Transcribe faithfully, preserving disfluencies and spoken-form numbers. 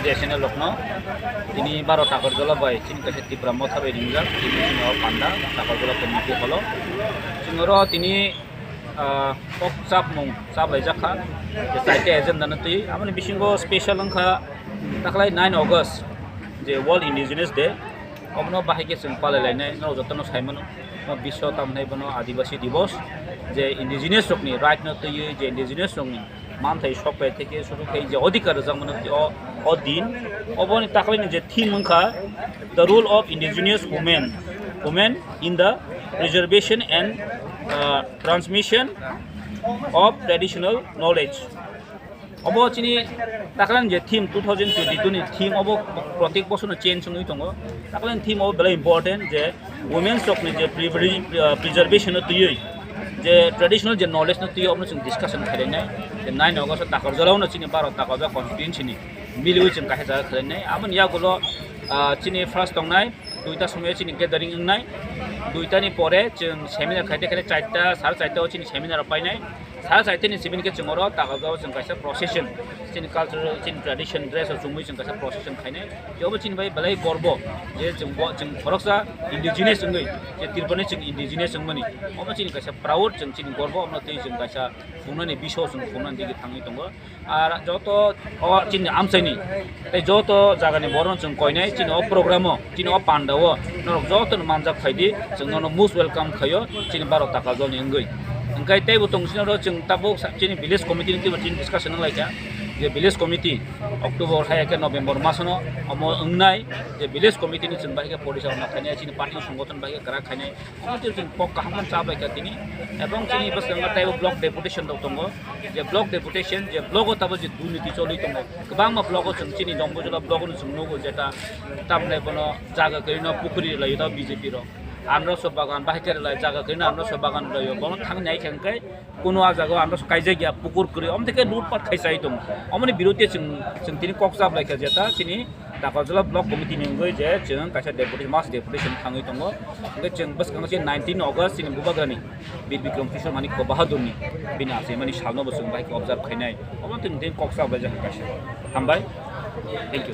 Channel rokno tini baro Takarjala bai chini kaisa Tipra Motha bai ringjak, tini chini o panda Takarjala community holo. Chini oro tini, ah, kok chapmung chaplaijak kha, je chaita agenda no twi. Aboni bisingo special wngkha taklai nine August je World Indigenous Day. Obono bahai khe chwng palai lainai, norok jotono sai mano. Bo biswa tamhinai bono Adibasi Dibos, je indigenous rokni right no twiwi, je indigenous rokni manthai sok pai theke suru khai je adhikar rwjak mano o, o din. Oboni taklaini je theme wngkha The Role of Indigenous Women, Women in the Preservation and, uh, Transmission of Traditional Knowledge. Obo chini taklani je theme, two thousand twenty-two ni theme obo protek bosorno change wngwi tongo. Taklani theme obo belai important je women rokni je pre-, pre-, uh, preservation no twiwi, je traditional je knowledge no twiwi obono chwng discussion khainai. Je nine August o Takarjala no chini baro Takarjala constituency ni miliwi chwng kaisa jaga khainai. Aboni yagulo, ah, chini first tongnai duita somoyo chini gathering wngnai. Duita ni pore chwng seminar khaite khaite charta, sare charta o chini seminar o painai. Sare charta ni sibini khe chwng oro Takarjala o chwng kaisa procession, chini cultural, chini tradition dress o chumui chwng kaisa procession khainai. Tei obo chini bai belai gorbo je chwng bo, chwng khoroksa indigenous wngwi, je Tripura ni chwng indigenous wngmani. Obo chini kaisa proud, chwng chini gorbo, omo twi chwng kaisa phungnani bisao chwng phungnani digi thangwi tongo. Ar joto o chini amchaini tei joto jagani borokno chwng koinai chini o program o, chini o panda o norok jotono manjak phaidi, chwng nono most welcome khaio chini baro Takarjala ni wngwi. Hwnkhe teibo tong sino oro chwng tabuk sa-, chini village committee ni teibo chini discussion wnglaikha je village committee October hai khe November masono omo wngnai je village committee ni chwng bahai khe porichalona khainai, chini party songgothon bahai khe kwrak khainai. Omo twi chwng kok kaham khe chabai kha tini. Ebong chini bwskango teibo block deputation rok tongo. Je block deputation, je block o tabuk je durniti choli tongo. Kwbangma block o chwng chini Dombojla block o chwng nugo je ta tamle bono jaga kwrwino pukuri rwlaio ta B J P rok. Anroso bagan bahai khe rwlai jaga kwrwino anroso bagan rwlaio. Bono thang nai khe hwnkhe kuno a jaga o anroso kaijak ya pukur kwrwi. Omo twi khe lutpat khai chai tongo. Omoni biruddhe chwng, chwng tini kok chablai kha je ta chini Takarjala Block Committee ni wngwi je chwng kaisa deputation, mass deputation thangwi tongo. Hwnkhe chwng bwskango se nineteen August chini Bubagrani Bir Bikram Kishore Manikya Bahadur ni bini achaimani salno bo chwng bahai khe observe khainai. Omo twi tini kok chablai jak kaisa. Hambai. Thank you.